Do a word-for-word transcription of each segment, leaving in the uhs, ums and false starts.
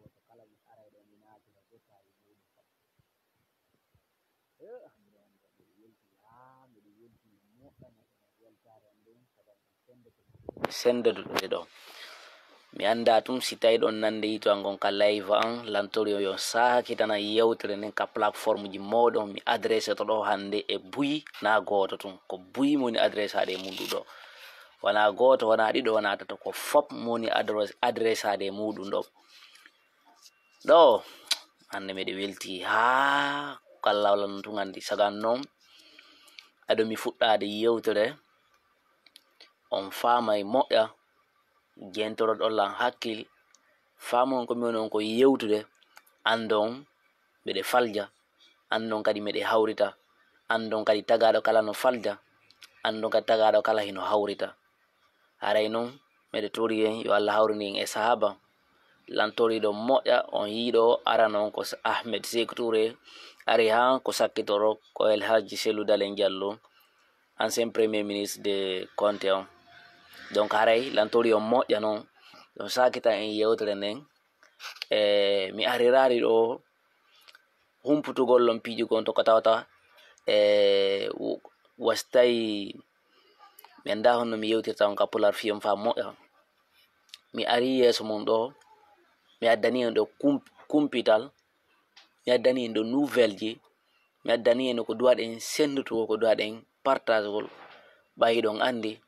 gooto kala mi aray ɗoo mi naatira jottaaji muuɗum fof. Eh, hannde on ɗoo miɗo weltii, haa miɗo weltii, mi moƴƴa, moƴƴa weltaare an nden, sabu an senndoto ɗo. Mi anndaa tun si tawii ɗon nande yiito an ngon ka live an, lantori on yo saakitana yewtere nden ka plateforme ji mooɗon, mi adresse to ɗoo hannde e buy naa gooto tun, ko buy mo woni adressaade e muuɗum ɗoo. Wanaa gooto, wanaa ɗiɗo, wanaa tato, ko fop mo woni adres-, adressaade e muuɗum ɗoo. Ɗoo, hannde miɗo weltii haa kala wala non tun anndi. Sagan non, ado mi fuɗɗaade yewtere, on faamay moƴƴa, jentoroɗon lan hakkil, faamon ko mi woni on ko yewtude, anndon miɗo falja, anndon kadi miɗo hawrita, anndon kadi tagaaɗo kala no falja, anndon kadi tagaaɗo kala hino hawrita. Haray non, miɗo tori en yo Alla hawrine en e sahaaba. Lantoriiɗo moƴƴa, on yiiɗo arano on ko Ahmed Sekou Touré, ari han ko sakkitoro ko El Hadji Cellou Dalein Diallo, ancien premier ministre de Conté on. Donc haray lantori on moƴƴa non, ɗon saakita en yewtere nden. E mi ariraari ɗo humputugol on piiji gon to ko tawata e wastay mi anndaa honno mi yewtirta on ka pular fii on faa moƴƴa. Mi arii yeeso mon ɗo, mi addanii on ɗo kum-, kumpital, mi addanii on ɗo nouvelle ji, mi addanii on ko duwaɗen senndutugo, ko duwaɗen partagegol. Ɓay hiɗon anndi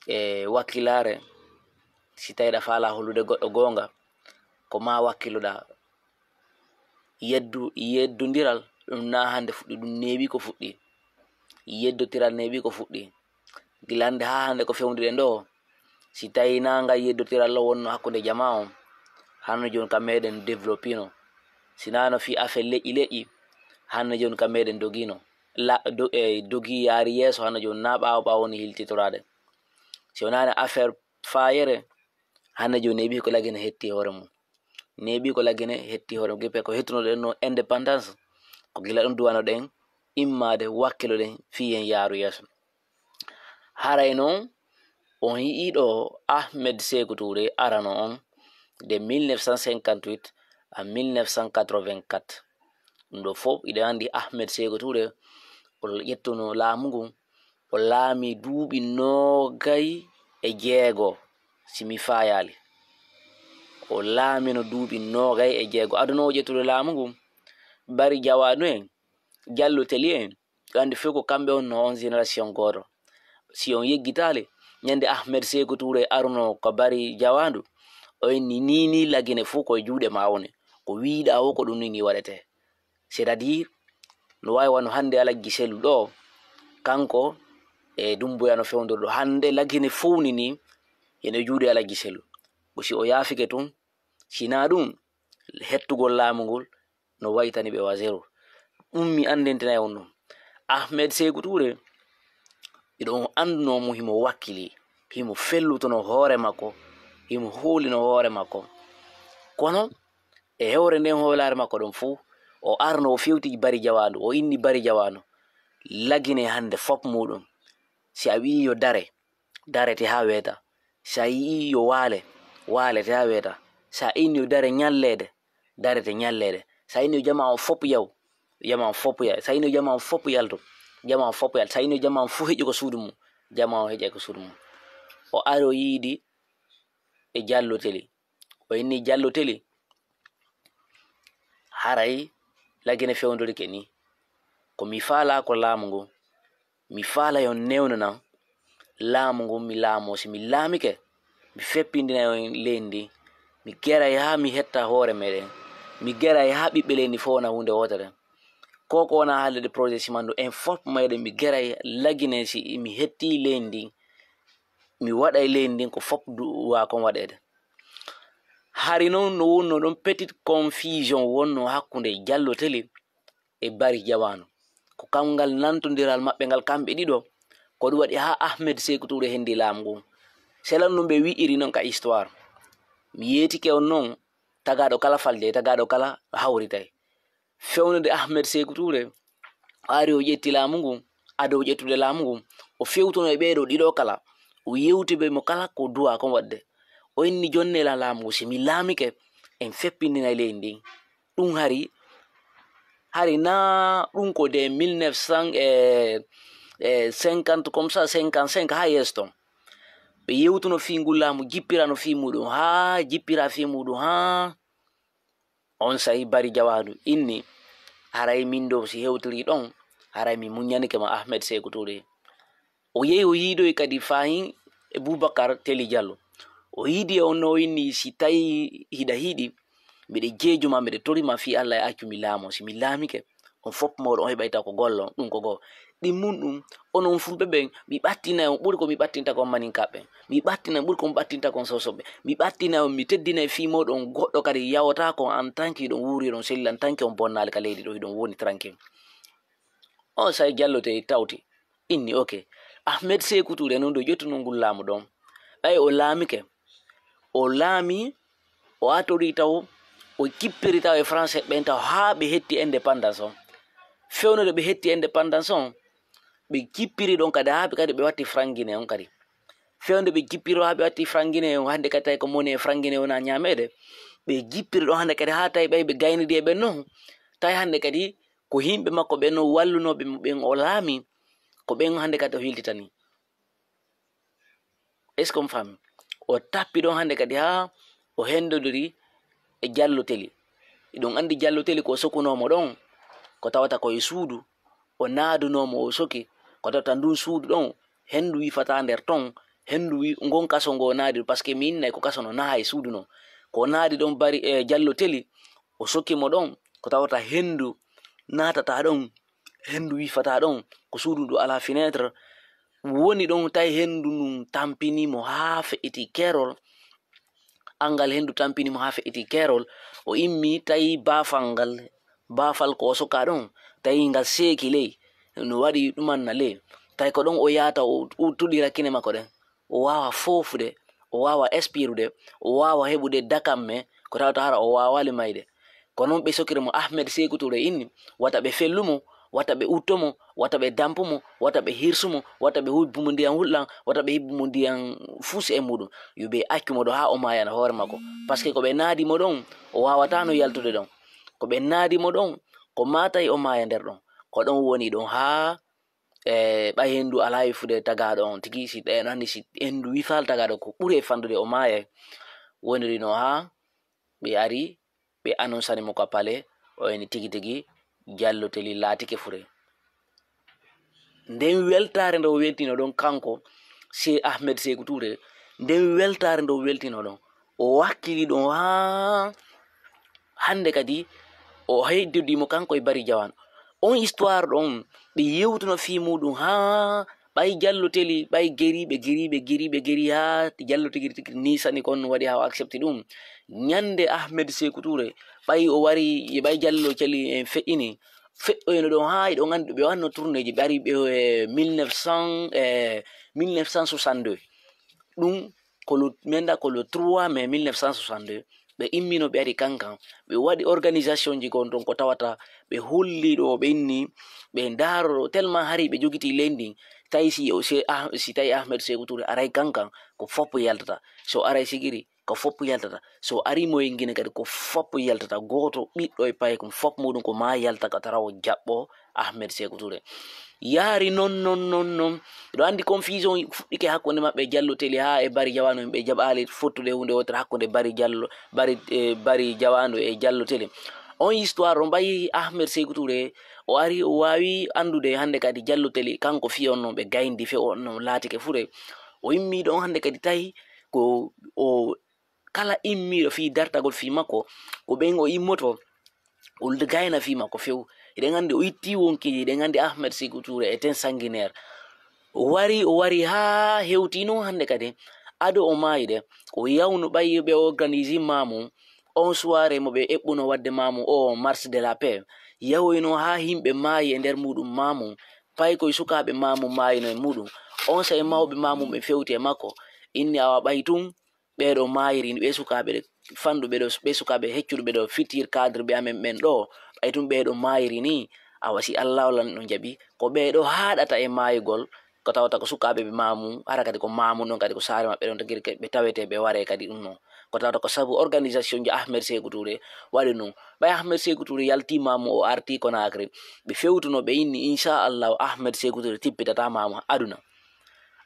e wakkilaare, si tawii ɗa faalaa hollude goɗɗo goonga, ko maa wakkiloɗaa. Yeddu-, yeddondiral, ɗum naa hannde fuɗɗi, ɗum neeɓi ko fuɗɗi. Yeddotiral neeɓi ko fuɗɗi. Gila hannde haa hannde ko fewnduɗen ɗoo, si tawii naa ngal yeddotiral ɗoo wonno hakkunde jamaa on, hannde jooni ka meɗen développino. Si naa no fii affaire leƴƴi leƴƴi, hannde jooni ka meɗen dogino. La-, do-, e, dogii yaari yeeso, hannde jooni naa ɓaawo ɓaawo woni hiltitoraade. Si wonaani affaire faayere, hannde jooni neeɓi ko Lagine hetti hoore mum. Neeɓi ko Lagine hetti hoore mum. Gippe ko hettunoɗen no indépendance, ko gila ɗum duwanoɗen immaade, wakkiloɗen fii en yaaru yeeso. Haray non, on yi'ii ɗo Ahmed Sekou Touré arano on de mille neuf cent cinquante-huit à mille neuf cent quatre-vingt-quatre. Ɗum ɗo fof, iɗen anndi Ahmed Sekou Touré, o ƴettuno laamu ngun, o laami duuɓi noogay e jeego, si mi faayaali. O laamino duuɓi noogay e jeego. Aduna o ƴettude laamu ngun, Bari Jawaanu en, Jallo Teli en, ɓe anndi fof ko kamɓe on no on génération gooto. Si on yeggitaali, ñande Ahmed Sekou Touré aruno ka Bari Jawaandu, o inni nii nii Lagine fof ko e juuɗe maa woni. Ko wiiɗaa o ko ɗum nii nii waɗetee. C'est-à-dire, no waawi wano hannde Alajji Selu ɗo, kanko e Dumbuya no fewndori ɗo. Hannde Lagine fow ni nii, ene juuɗe Alajji Selu. Ko si o yaafike tun, si naa ɗum, hettugol laamu ngol no waytani ɓe wa zéro. Ɗum mi anndintinay on ɗum. Ahmed Sekou Touré, miɗo on anndunoo mo himo wakkili, himo fellutuno hoore makko, himo hoolino hoore makko. Kono e hewre nden hoolaare makko ɗon fow, o arno o fewti Bari Jawaandu, o inni Bari Jawaandu, Lagine hannde fop muuɗum. Si a wi'i yo dare, darete haa weeta. Si a yi'i yo waale, waalete haa weeta. Si a inni yo dare ñalleede, darete ñalleede. Si a inni yo jamaa on fop yaw, jamaa on fop yaw. Si a inni yo jamaa on fop yaltu, jamaa on fop yaltu. Si a inni yo jamaa on fof heƴu ko suudu mum, jamaa on heƴay ko suudu mum. O ari o yiidi e Jallo Teli. O inni Jallo Teli, haray Lagine fewndorike ni. Ko mi faalaa ko laamu ngu. Mi faala yo newnanan laamu ngun mi laamoo. Si mi laamike, mi feppindina yo leydi ndi. Mi geray haa mi hetta hoore meɗen. Mi geray haa ɓiɓɓe leydi ndi fof wona huunde wootere. Ko ko wona haalde projet simandu en fof meɗen, mi geray Lagine si mi hetti leydi ndi. Mi waɗay leydi ndin ko fof duwaa kon waɗeede. Hari non no wonno ɗon petite confusion wonno hakkunde Jallo Teli e Bari Jawaanu. Ko kam ngal nantondiral maɓɓe ngal kamɓe ɗiɗo, ko ɗum waɗi haa Ahmed Sekou Touré hendi laamu ngun. Sela ɗum ɓe wi'iri non ka histoire. Mi yeetike on non, tagaaɗo kala falde, tagaaɗo kala hawritay. Fewnude Ahmed Sekou Touré, o ari o ƴetti laamu ngun, ado o ƴettude laamu ngun, o fewtuno e ɓee ɗoo ɗiɗo kala, o yewti ɓe mo kala ko duwaa kon waɗde. O inni, "Jonne lan laamu ngun, si mi laamike, en feppindinay leydi ndin. Ɗun hari, hari naa ɗun ko des mille neuf cent cinquante, comme ça, cinquante-cinq haa yeeso ton. Ɓe yewtuno fii ngun laamu, jippirano fii muuɗun haa, jippira fii muuɗun haa. On saa'i Bari Jawaandu inni, haray min ɗoo si hewtirii ɗon, haray mi muɲɲanike ma Ahmed Seeku Tuure. O yehi o yiidoyi kadi faahin e Bubakar Teli Jallo. O yiidi e on no o inni si tawii hiɗa hiɗi, miɗo jeejo ma, miɗo tori ma fii Alla e accu mi laamoo. Si mi laamike, on fof mooɗon on heɓay taw ko gollon, ɗun ko goo. Ɗimmun ɗun, onon fulɓe ɓen, mi ɓattinay on ɓuri ko mi ɓattinta kon maninkaaɓe ɓen. Mi ɓattinay on ɓuri ko mi ɓattinta kon soosooɓe. Mi ɓattinay on, mi teddinay fii mooɗon goɗɗo kadi yawotaako en tant que hiɗon wuuri, hiɗon selli, en tant que on bonnaali ka leydi ɗoo, hiɗon woni tranquille. On saa'i Jallo Teli tawti. Inni, ok. Ahmed Seeku Tuure non ɗoo ƴettuno ngun laamu ɗon. Ɓay o laamike, o laami, o atorii taw, o jippiri taw e Français ɓen taw haa ɓe hetti indépendance on. Fewndo ɓe hetti indépendance on, ɓe jippiri ɗon kadi haa ɓe kadi ɓe watti Frangine on kadi. Fewndo ɓe jippiri haa ɓe watti Frangine on, hannde kadi tawi ko moni e Frangine wona ɲaameede. Ɓe jippiri ɗon hannde kadi haa tawi ɓay ɓe gaynidi e ɓen non. Tawi hannde kadi ko yimɓe makko ɓen non wallunooɓe mo ɓen o laami, ko ɓen hannde kadi o hiltitanii. Est-ce qu'on faami? O tappi ɗon hannde kadi haa o hendodiri e Jallo Teli. Hiɗon anndi Jallo Teli ko o sokunoo mo ɗon, ko tawata ko e suudu, o naadunoo mo o soki, ko tawata ndun suudu ɗon, hendu wifataa nder ton, hendu wi-, ngon kaso ngo o naadi, parce que mi innay ko kaso no naha e suudu non. Ko o naadi ɗon Bari, e Jallo Teli, o soki mo ɗon, ko tawata hendu naatataa ɗon, hendu wifataa ɗon, ko suudu ndu alaa fenêtre, woni ɗon tawi hendu ndun tampini mo haa feƴƴiti keerol. Angal hendu tampini mo haa feƴƴiti keerol, o immi tawi baafal ngal, baafal ko o sokaa ɗon, tawi ngal seeki ley, no waɗi ɗumanna ley. Tawi ko ɗon o yaata, o, o tuɗira kine makko ɗen. O waawa foofude, o waawa espirude, o waawa heɓude dakamme, ko tawata hara o waawaali mayde. Ko non ɓe sokiri mo Ahmed Seeku Tuure inni, wata ɓe fellu mo, wata ɓe utto mo, wata ɓe dampu mo, wata ɓe hirsu mo, wata ɓe hibbu mo ndiyan hulɗan, wata ɓe hibbu mo ndiyan fus e muɗum. Yo ɓe accu mo ɗo haa o maayana hoore makko. Parce que ko ɓe naadi mo ɗon, o waawataa no yaltude ɗon. Ko ɓe naadi mo ɗon, ko maa tawi o maaya nder ɗon. Ko ɗon woni ɗon haa, e, ɓay henndu alaa e fude tagaaɗo on tigi, si ɓe no anndi si henndu wifaali tagaaɗo ko ɓuri e fanɗude o maayay. Woniri no haa ɓe ari, ɓe anonsani mo ka pale, o eni tigi tigi Jallo Teli laatike fure. Nden weltaare nde o weltino ɗon kanko, Sey Ahmed Seeku Tuure, nden weltaare nde o weltino ɗon, o wakkili ɗon haa hannde kadi o heddodii mo kanko e Bari Jawan. On histoire ɗon, ɓe yewtuno fii muuɗum haa ɓay Jallo Teli, ɓay geriiɓe, geriiɓe, geriiɓe, gerii haa Jallo tigi, tigi niisani kon, waɗi haa o accepti ɗum. Ɲande Ahmed Seeku Tuure, ɓay o wari, ɓay Jallo Teli en feƴƴini, feƴƴoyno ɗon haa hiɗon anndi ɓe wanno tournéeji, ɓe ari ɓe, eh, mille neuf cents, eh, mille neuf cent soixante-deux. Ɗum ko le, mi anndaa ko le trois mai mille neuf cent soixante-deux, ɓe immino, ɓe ari Kankan, ɓe waɗi organisationji kon ton ko tawata ɓe holli ɗo ɓe inni, ɓe ndaaro ɗo, tellement hari ɓe jogitii leydi ndin, tawi si, si, ah, si tawi Ahmed Seeku Tuure aray Kankan, ko foppo yaltata. So aray Sigiri, ko foppo yaltata. So arii mo e Gine kadi, ko foppo yaltata. Gooto ɓiɗɗo e paykun, fop muɗum ko maa yalta ka tara o jaɓɓo Ahmed Seeku Tuure. Yaari non, non, non, non. Hiɗo anndi confusion fuɗɗike hakkunde maɓɓe e Jallo Teli haa e Bari Jawaano, ɓe jaɓaali fottude huunde wootere hakkunde Bari Jallo, Bari, eh, Bari Jawaano e Jallo Teli. On histoire on ɓay Ahmed Seeku Tuure, o ari o waawi anndude hannde kadi Jallo Teli, kanko fii on non ɓe gayndi fe on non laatike fure. O immii ɗon hannde kadi tawi ko o kala immiiɗo fii dartagol fii makko, ko ɓen o immoto, o gayna fii makko few. Hiɗen anndi o ittii wonkiiji, hiɗen anndi Ahmed Seeku Tuure est un sanguinaire. O wari, o wari haa hewtii non hannde kadi, ado o maayde, o yawno ɓay ɓe organisi maamu, on soirée mo ɓe eɓɓuno waɗde maamu o, Marche de la Paix. Yahoyno haa yimɓe maayi e nder muɗum maamu, paykoy sukaaɓe maamu maayino e muɗum. On saa'i mawɓe maamu ɓe fewti e makko, inni awa ɓay tun, ɓee ɗoo maayiri ni, ɓee sukaaɓe ɗe fanɗuɓe ɗoo, ɓee sukaaɓe heccuɗuɓe ɗoo, futur cadre ɓe amen ɓen ɗoo, ɓay tun ɓee ɗoo maayiri ni, awa si Allaahu lan no jaɓi, ko ɓee ɗoo haaɗata e maayugol, ko tawata ko sukaaɓe ɓe maamu, hara kadi ko maamu ɗon kadi ko saare maɓɓe ɗon tagiri ɓe tawetee ɓe waree kadi ɗum non. Ko tawata ko sabu organisation ji Ahmed Sekou Touré waɗi ɗum. Ɓay Ahmed Sekou Touré yaltii maamu o artii Conakry, ɓe fewtuno, ɓe inni, "Inchallahu, Ahmed Sekou Touré tippitataa maamu aduna."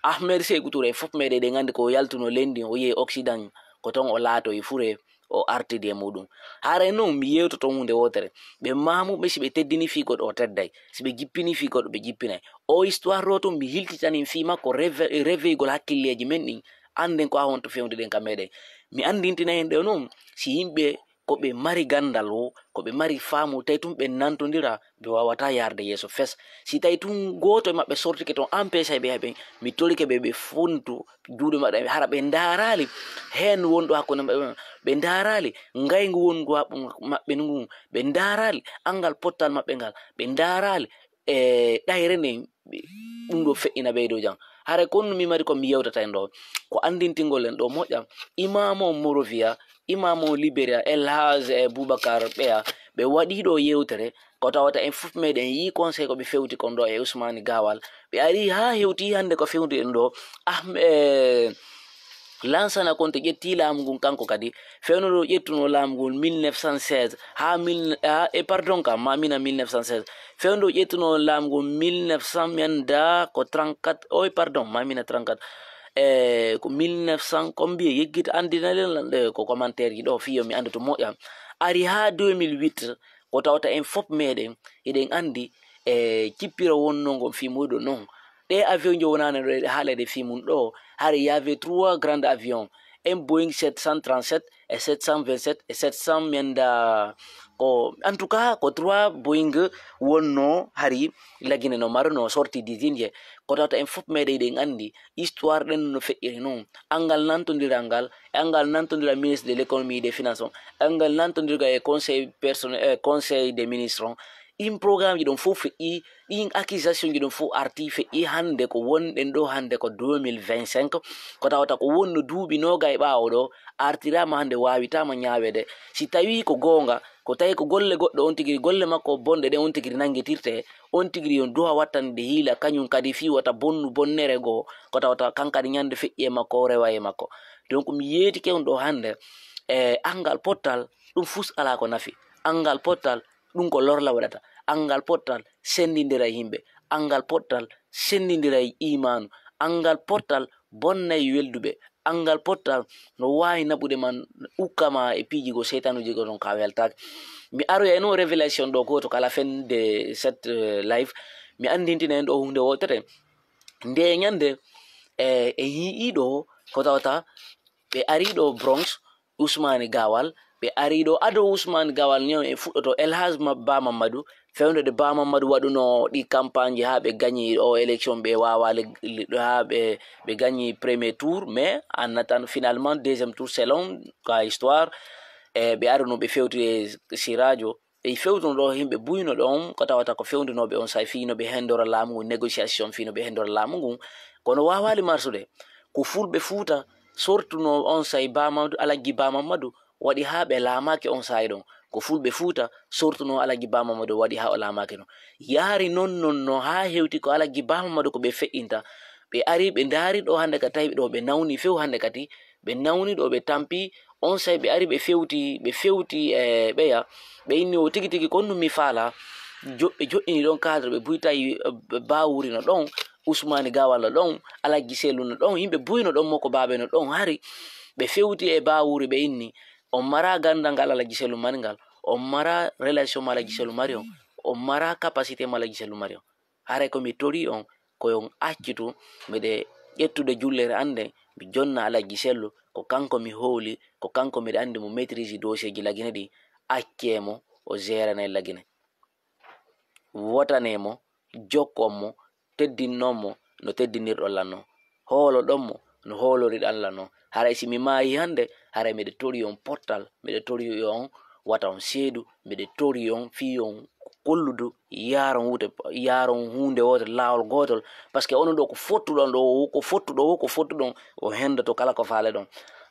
Ahmed Sekou Touré, fof meɗen eɗen anndi ko o yaltuno leydi, o yehi Occident, ko ton o laatoyi fure, o artidi e muɗum. Haray non mi yewtoto huunde wootere. Ɓe maamuɓe, si ɓe teddini fii goɗɗo, o tedday. Si ɓe jippini fii goɗɗo, ɓe jippinay. O histoire ɗo tun, mi hiltitanin fii makko, reve-, reveygol hakkilleeji men ɗin, annden ko a honto fewndiden ka meɗen. Mi anndintina en ɗo non, si yimɓe ko ɓe mari ganndal o, ko ɓe mari faamu, tawi tun ɓe nantondira, ɓe waawataa yaarde yeeso fes. Si tawi tun gooto e maɓɓe sortike ton, empêche ɓe heɓen, mi torike ɓe, ɓe fontu juuɗe maɓɓe, hara ɓe ndaaraali heen wonɗo hakkunde maɓɓe, ɓe ndaaraali ngayngu wonɗo hakkunde maɓɓe ngun, ɓe ndaaraali anngal pottal maɓɓe ngal, ɓe ndaaraali e ɗayre nden, ɗum ɗo feƴƴina ɓeydo jam. Haray ko honno mi mari ko mi yewtata en ɗo, ko anndintingol en ɗo moƴƴa. Imam on Monrovia, Imam on Liberia, El Haj e Boubacar ɓeya, ɓe waɗi ɗo yewtere, ko tawata en fof meɗen yii conseil ko ɓe fewti kon ɗo e Ousmane Gawal. Ɓe ari haa hewti hannde ko fewti en ɗo, ah, e, Lansana Conté ƴetti laamu ngun kanko kadi, fewndo ɗo ƴettuno laamu ngun mille neuf cent seize haa mille, haa, e pardon ka, mamina mille neuf cent seize. Fewndo ƴettuno laamu ngun mille neuf cent, mi annda ko trente-quatre, oy pardon, mamina trente-quatre. E ko mille neuf cent, ko mbiye yeggita anndina len lan ɗe ko commentaire ji ɗo, fii yo mi anndu to moƴƴa. Ari haa deux mille huit, ko tawata en fof meɗen, eɗen anndi e cippiro wonnoo ngon fii muuɗum non. Ɗee avion jo wonaano ɗo eɗe haalede fii mun ɗo, hari y avait trois grands avions, un Boeing sept cent trente-sept et sept cent vingt-sept et sept cent menda, ko, en tout cas, ko trois Boeing wonnoo hari Lagine no maruno sorti dix-huit je. Ko tawata en fof meɗen eɗen anndi histoire ɗen no feƴƴiri non. Anngal nantondiral ngal, e anngal nantondiral ministre de l'économie et des finances on, anngal nantondirgal e conseil personnel, e conseil des ministres on, ɗin programme ji ɗon fof feƴƴi, ɗin accusation ji ɗon fof arti feƴƴi hannde ko wonɗen ɗo hannde ko deux mille vingt-cinq, ko tawata ko wonno duuɓi noogay ɓaawo ɗo, artiraama hannde waawitaama ñaaweede. Si tawii ko goonga, ko tawi ko golle goɗɗo on tigi, golle makko bonɗe ɗen on tigi nanngitirte, on tigi on duha wattande hiila kañum kadi fii wata bonnu bonnere goo, ko tawata kan kadi ñande feƴƴi e makko, o rewa e makko. Donc mi yeetike on ɗo hannde, e anngal pottal, ɗum fus alaa ko nafi. Anngal pottal, ɗum ko lorla waɗata. Anngal pottal, senndindira e yimɓe. Anngal pottal, senndindira e iimaanu. Anngal pottal, bonna e welduɓe. Anngal pottal, no waawi naɓude ma, ukka ma e piiji goo, seytanuuji goo, ɗon ka weltaaki. Mi aroya e non révélation ɗo gooto ka la fin de cette, euh, live. Mi anndintina en ɗo huunde wootere. Nde ñande, e, e yi'i ɗo ko tawata ɓe ari ɗo Bronx, Ousmane Gawal, ɓe ari ɗo ado Ousmane Gawal ñaw e fuɗɗoto El Hadj Ma-, Ba Mamadou, fewndo de Ba Mamadou waɗuno ɗi campagne haa ɓe gañi o élection ɓe waawali haa ɓe, ɓe gañi premier tour, mais en attendant finalement deuxième tour selon ka histoire, e ɓe aruno ɓe fewti e si radio, ɓe fewtuno ɗo yimɓe buyno ɗon, ko tawata ko fewndunooɓe on say fii no ɓe hendora laamu ngun, négociation fii no ɓe hendora laamu ngun, kono waawaali marsude. Ko fulɓe Fuuta sortuno on say Ba Mamadu, Alaggi Ba Mamadu waɗi haa ɓe laamaaki on say ɗon. Ko fulɓe Fuuta sortuno Alaggi Ba Mamadu waɗi haa o laamaaki ɗon. Yaari non, non, non haa hewti ko Alaggi Ba Mamadu ko ɓe feƴƴinta. Ɓe ari, ɓe ndaari ɗo hannde ka tawi ɗo ɓe nawni few hannde kadi, ɓe nawni ɗo, ɓe tampi, on say ɓe ari, ɓe fewti, ɓe fewti e ɓeya. Ɓe inni o tigi tigi kon ɗum mi faala. Jo-, ɓe joɗɗini ɗon cadre, ɓe buy tawi, eh, Bawuri no ɗon, Usmani Gawal no ɗon, Alaggi Sellu no ɗon, yimɓe buy no ɗon, Moko Baabe no ɗon. Hari ɓe fewti e Bawuri, ɓe inni, "On mara gandal ngal Alaggi Sellu mari ngal, on mara relation mo Alaggi Sellu mari on, on mara capacité mo Alaggi Sellu mari on." Haray ko mi torii on, ko yo on accitu, miɗe ƴettude jullere an nden, mi jonna Alaggi Sellu, ko kanko mi hooli, ko kanko miɗa anndi mo maîtrise dossier ji Lagine ɗi, accee mo, o gérana en Lagine. Wotanee mo, jokkon mo, teddinnon mo no teddinirɗon lan non. Hooloɗon mo no hooloriɗan lan non. Haray si mi maayi hannde, haray miɗe torii on pottal, miɗe torii on wata on seedu, miɗe torii on fii on kolludu, yaaron wuute, yaaron huunde wootere, laawol gootol. Parce que onon ɗo ko fottuɗon ɗo, ko fottuɗo wo, ko fottuɗon, o hendoto kala ko faaleɗon.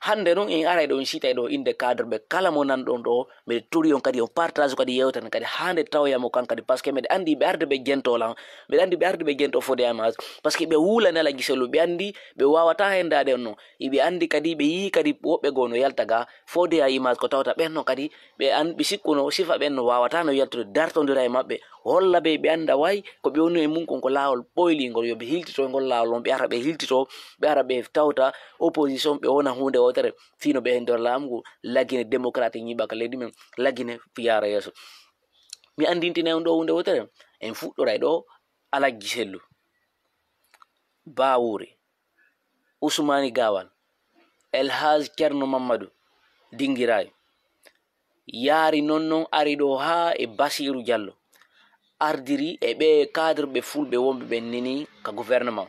Hannde non en aray ɗo, en sitay ɗo innde cadre ɓe kala mo nanɗon ɗo, miɗo tori on kadi on partage kadi yewtere kadi haa nde tawoya mo kan kadi, parce que miɗo anndi ɓe arde ɓe jento lan, miɗo anndi ɓe arde ɓe jento fodde an, parce que ɓe wulani Alhaji Sellu, ɓe anndi ɓe waawata henndaade on non. Iɓe anndi kadi, ɓe yii kadi woɓɓe goo no yalta ga fodde an image ko tawta ɓen non kadi ɓe an-, ɓe sikkuno sifa ɓen no waawata no yaltude dartondira e maɓɓe, holla ɓe ɓe annda way ko ɓe woni e mum kon ko laawol ɓoylingol, yo ɓe hiltito e ngol laawol on, ɓe ara ɓe hiltito, ɓe ara ɓe tawta opposition, ɓe wona huunde wootere, fii no ɓe e nder laamu ngu, Lagine démocratique ñiiɓa ka leydi men, Lagine yaara yeeso. Mi anndintine on ɗo huunde wootere, en fuɗɗoray ɗo Alhaji Sellu, Baawuri, Usmaani Gaawal, El Hadj Cerno Mammadu Dingiraay, yaari non non ari ɗo haa e Basiiru Jallo, ardiri e ɓee cadre ɓe fulɓe wonɓe ɓen nini ka gouvernement.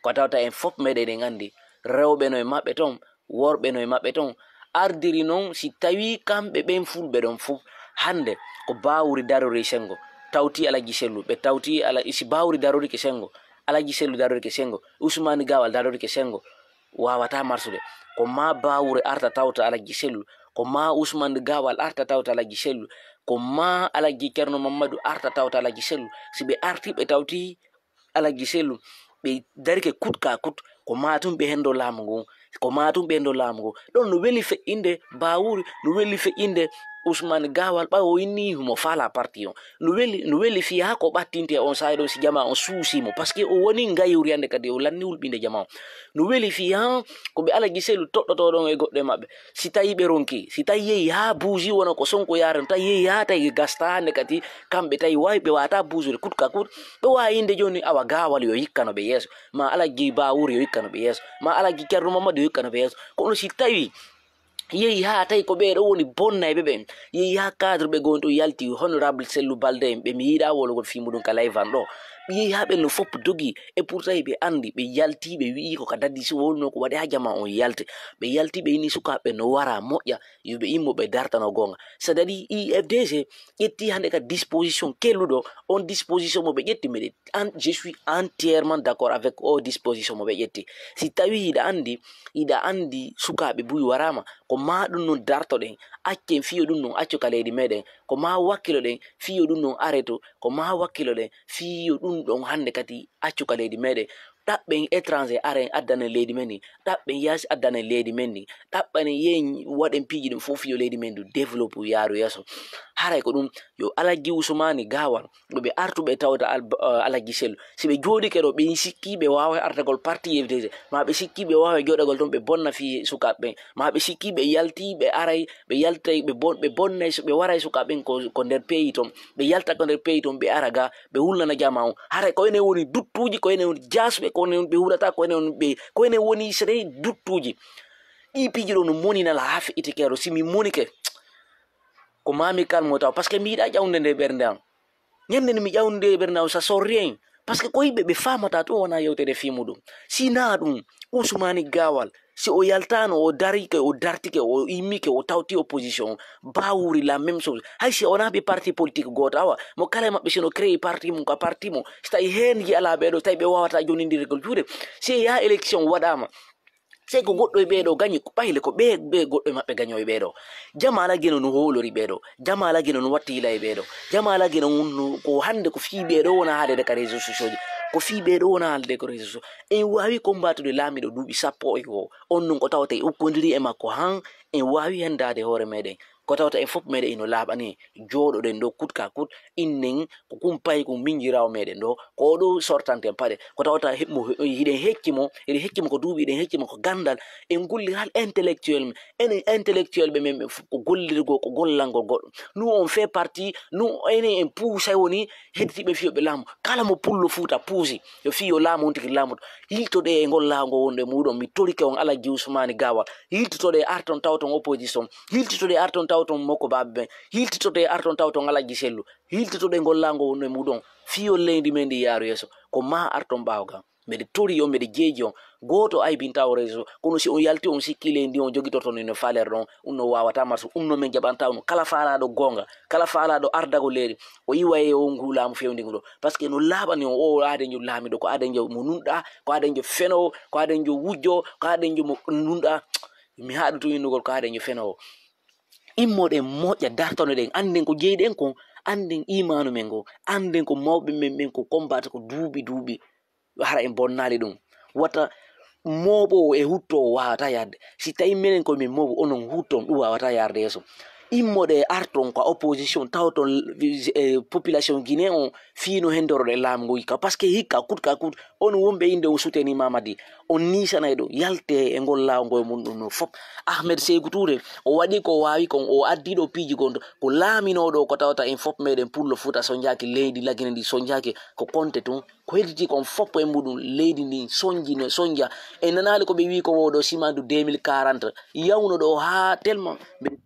Ko tawta en fof meɗen en anndi, rewɓe no e maɓɓe ton, worɓe no e maɓɓe ton, ardiri non si tawii kamɓe ɓen fulɓe ɗon fof, hannde ko Baawuri darori senngo, tawti Alhaji Sellu, ɓe tawti Ala-, si Baawuri darorike senngo, Alhaji Sellu darorike senngo, Usmaani Gaawal darorike senngo, waawataa marsude. Ko maa Baawuri arta tawta Alhaji Sellu, ko maa Usmaani Gaawal arta tawta Alhaji Sellu, ko maa Alhaji Cerno Mammadu arta tawta Alhaji Sellu. Si ɓe arti ɓe tawti Alhaji Sellu, ɓe darike kut ka kut, ko maa tun ɓe henndo laamu ngun, ko maa tun ɓe henndo laamu ngun. Ɗon no weli feƴƴinde Baawuri, no weli feƴƴinde Usmaani Gaawal, ɓay o inni himo faalaa parti on. No weli, no weli fii haa ko ɓattinte on saa'i ɗon si jamaa on suusii mo, parce que o woni ngayuri hannde kadi o lanni hulɓinde jamaa on. No weli fii haa ko ɓe Alhaji Sellu toɗɗotoo ɗon e goɗɗo e maɓɓe. Si tawii ɓe ronkii, si tawii yehi haa buusi wona ko Sonko yaari on, tawii yehi haa tawi gasta hannde kadi kamɓe tawi waawi ɓe waawataa buusude kut ka kut, ɓe waawi innde jooni awa Gaawal yo hikkano ɓe yeeso, maa Alhaji Baawuri yo hikkano ɓe yeeso, maa Alhaji Cerno Mammadu yo hikkano ɓe yeeso. Kono si tawii yehi haa tawi ko ɓee ɗoo woni bonnayɓe ɓen, yehi haa cadre ɓe goo ɗon yalti, honorable Sellu Balde en, ɓe mi yiɗaa wolugol fii muɗum ka live an ɗoo. Ɓe yehi haa ɓen no fof dogi, et pourtant ɓe anndi, ɓe yalti, ɓe wi'i ko ka daddi si wonno ko waɗi haa jamaa on yalti. Ɓe yalti, ɓe inni sukaaɓe no wara moƴƴa, yo ɓe immo ɓe dartano goonga. C'est-à-dire, I F D C ƴetti hannde ka disposition kelluɗo, on disposition mo ɓe ƴetti, miɗen an-, je suis entièrement d'accord avec o disposition mo ɓe ƴetti. Si tawii hiɗa anndi, hiɗa anndi sukaaɓe buy waraama, ko maa ɗum non dartoɗen, accen fii yo ɗum non accu ka leydi meɗen, ko maa wakkiloɗen fii yo ɗum non aretu, ko maa wakkiloɗen fii yo ɗum ɗon hannde kadi accu ka leydi meɗen. Ɗaɓɓen étranger aren addanen leydi men ndin, ɗaɓɓen yaasi addanen leydi men ndin, ɗaɓɓanen yen waɗen piiji ɗum fof fii yo leydi men ndin développe yaaru yeeso. Haray ko ɗum yo Alhaji Usmaani Gaawal, ɓe artuɓe tawta Al-, eh, Alhaji Sellu. Si ɓe jooɗike ɗo, ɓe sikkii ɓe waaway artagol parti F D C, maa ɓe sikkii ɓe waaway jooɗagol ton, ɓe bonna fii sukaaɓe ɓen, maa ɓe sikkii ɓe yaltii, ɓe aray, ɓe yaltay, ɓe bon-, ɓe bonnay, ɓe waray sukaaɓe ɓen ko, ko nder peyi ton, ɓe yalta ko nder peyi ton, ɓe ara ga, ɓe hulnana jamaa on. Haray ko enen woni duttuuji, ko enen woni jaasuɓe, ko enen ɓe huɗata, ko enen woni ɓe, ko enen woni sere duttuuji. Ɗii piiji ɗoo no moninala haa feƴƴitikeero, si mi monike, ko maa mi kalmo taw, parce que mi yiɗaa ƴawnde nde ɓernde am. Ñande nde mi ƴawndi nde ɓernde am, ça sort rien. Parce que ko yimɓe ɓe faamata tun wona yewtere fii muɗum. Si naa ɗum, Usmaani Gaawal, si o yaltaano, o darike, o dartike, o immike, o tawti opposition, Baawuri la même chose. Hay si o wonaa ɓe parti politique gooto, awa, mo kala e maɓɓe si no créé parti mum, ka parti mum, si tawi heen yi'alaa ɓee ɗoo, tawi ɓe waawataa jonnindirgol juuɗe, si yaha élection waɗaama, sey ko goɗɗo e ɓee ɗoo gañi, ko ɓayle ko ɓee, ɓee goɗɗo e maɓɓe gaño e ɓee ɗoo. Jamaala Geno no hoolori ɓee ɗoo. Jamaala Geno no watti yila e ɓee ɗoo. Jamaala Geno ngun no, ko hannde ko fii ɓee ɗoo wona haalede ka réseaux sociaux ji. Ko fii ɓee ɗoo wona haalede ko réseaux sociaux. En waawi combattude laamiiɗo duuɓi sappo e goo. On non ko tawata e ukkondiri e makko han, en waawi henndaade hoore meɗen. Ko tawata en fof meɗen ino laaɓani, jooɗoɗen ɗo kut ka kut, innen ko kumpay ko minjiraawo meɗen ɗo, ko ɗo sortanten paɗe. Ko tawata he-, mo, hiɗen hecci mo, hiɗen hecci mo ko duuɓi, hiɗen hecci mo ko ganndal. En golliral intellectuel, enen intellectuel ɓe men ɓe fof ko gollirgol, ko gollangol goɗɗo. Nous on fait partie, nous enen en puusay woni hedditiiɓe fiyooɓe laamu. Kala mo pullo Fuuta puusi, yo fii yo laamu on tigi laamoto. Yiltoɗe e ngol laawol wonde muɗum, mi torike on Alhaji Usmaani Gaawal. Yiltoɗe arton tawton opposition. Hiltitoɗe arton tawton Moko Baabe ɓen. Hiltitoɗe arton tawton Alhaji Sellu. Hiltitoɗe ngol laawol wonno e muɗum. Fii yo leydi men ndi yaaru yeeso. Ko maa arton ɓaawo kan. Mbeɗe tori on, mbeɗe jeeji on. Gooto aybintaa o réseau. Kono si on yalti on sikki leydi ndi on jogitorto ndi no faler ɗon, ɗum no waawata marsu. Ɗum no men jaɓanta on. Kala faalaaɗo goonga, kala faalaaɗo ardago leydi, o iwa e on ngu laamu fewndi ngu ɗo. Parce que no laaɓani on, o aadenjo laamiɗo, ko aadenjo mo nunɗa, ko aadenjo fenowo, ko aadenjo wujjo, ko aadenjo mo nunɗa. Mi haɗu tun innugol ko haɗen yo fenoowo. Immoɗen moƴƴa, dartonoɗen, annden ko jeyɗen kon, annden iimaanu men ngon, annden ko mawɓe men ɓen ko combattre ko duuɓi duuɓi. Hara en bonnaali ɗum. Wata mooɓoowo e huttoowo waawata yarde. Si tawii menen ko min mooɓu, onon hutton, ɗum waawata yarde yeeso. Immoɗe arton ko opposition, tawton, eh, population Guinée on fii no hendoroɗen laamu ngun hikka. Parce que hikka, coûte que coûte, on wonɓe innde on soutenir Mamadi. On niisanay ɗum, yalte e ngol laawol ngol mun ɗum no fop. Ahmed Sekou Touré, o waɗi ko waawi kon, o addi ɗo piiji gon, ko laaminoo ɗo ko tawata en fop meɗen pullo Fuuta sonjaaki, leydi Lagine ndi sonjaaki, ko konte tun. Ko hedditi kon fop e muɗum, leydi ndin sonji no sonja. En nanaali ko ɓe wi'i ko woo ɗo simandu deux mille quarante, yawno ɗo haa tellement mbeɗe